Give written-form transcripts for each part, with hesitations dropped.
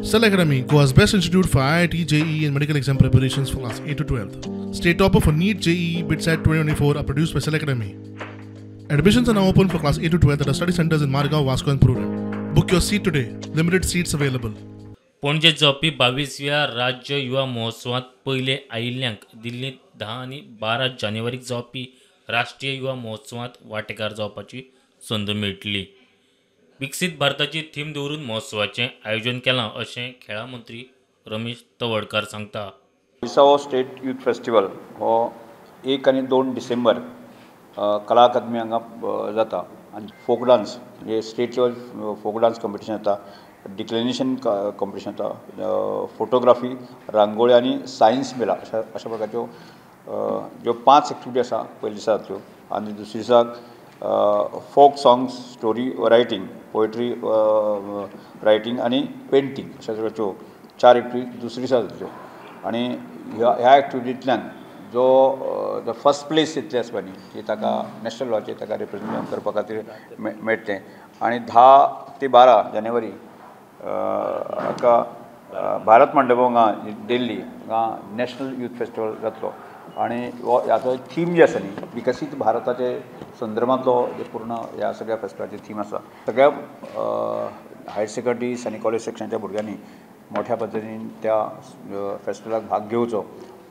Cell Academy, Goa's best institute for IIT, JEE and medical exam preparations for class 8 to 12. State topper for NEET, JEE, BITSAT 2024 are produced by Cell Academy. Admissions are now open for class 8 to 12 at our study centers in Margao, Vasco and Prudent. Book your seat today. Limited seats available. Panaji जावपी 22व्या राज्य युवा महोत्सवांत पयले आयिल्ल्यांक दिल्लींत 10 आनी 12 जानेवारीक जावपी राष्ट्रीय युवा महोत्सवांत वांटेकार जावपाची संद मेळटली. विकसीत भारताची थीम दवरून महोत्सवाचें आयोजन केलां अशें खेळां मंत्री रमेश तवडकार सांगता. विसावो स्टेट यूथ फेस्टिवल हो 1 आनी 2 डिसेंबर कला अकादमी हांगा जाता आनी फोक डान्स म्हणजे state level folk dance competition जाता, डिक्लेनेशन कॉम्पिटिशन जाता, फोटोग्राफी, रांगोळी आनी सायन्स मेला अशा अशा प्रकारच्यो ज्यो 5 एक्टिविटी आसा पयल्या दिसा जातल्यो आनी दुसऱ्या दिसाक folk songs, story writing, poetry writing आनी पेंटींग अशा सगळ्यो 4 एक्टिविटी दुसऱ्या दिसा जातल्यो. आनी ह्या एक्टिविटींतल्यान जो फर्स्ट प्लेस येतली आसपा न्ही ती ताका नॅशनल लेवलाचेर ताका रिप्रेजेंट करपा खातीर मेळटलें. आनी 10 ते 12 जानेवारी हाका भारत मंडप हांगा दिल्ली हांगा नॅशनल यूथ फेस्टिवल जातलो. आनी हाचो थीम जी आसा न्ही विकसीत भारताचे संदर्भांतलो पूर्ण ह्या सगळ्या फेस्टिवलाची थीम आसा. सगळ्या हायर सेकंडरी आनी कॉलेज सेक्शनाच्या भुरग्यांनी मोठ्या पद्दतीन त्या फेस्टिवलाक भाग घेवचो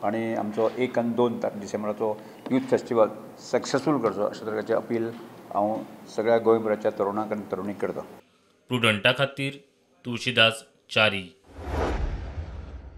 आनी आमचो 1 आनी 2 डिसेंबराचो यूथ फेस्टिवल सक्सेसफूल करचो अशा तरेचे अपील हांव सगळ्या गोंयभराच्या तरुणांक आनी तरुणीक करता. प्रुडंटा खातीर तुळशीदास च्यारी.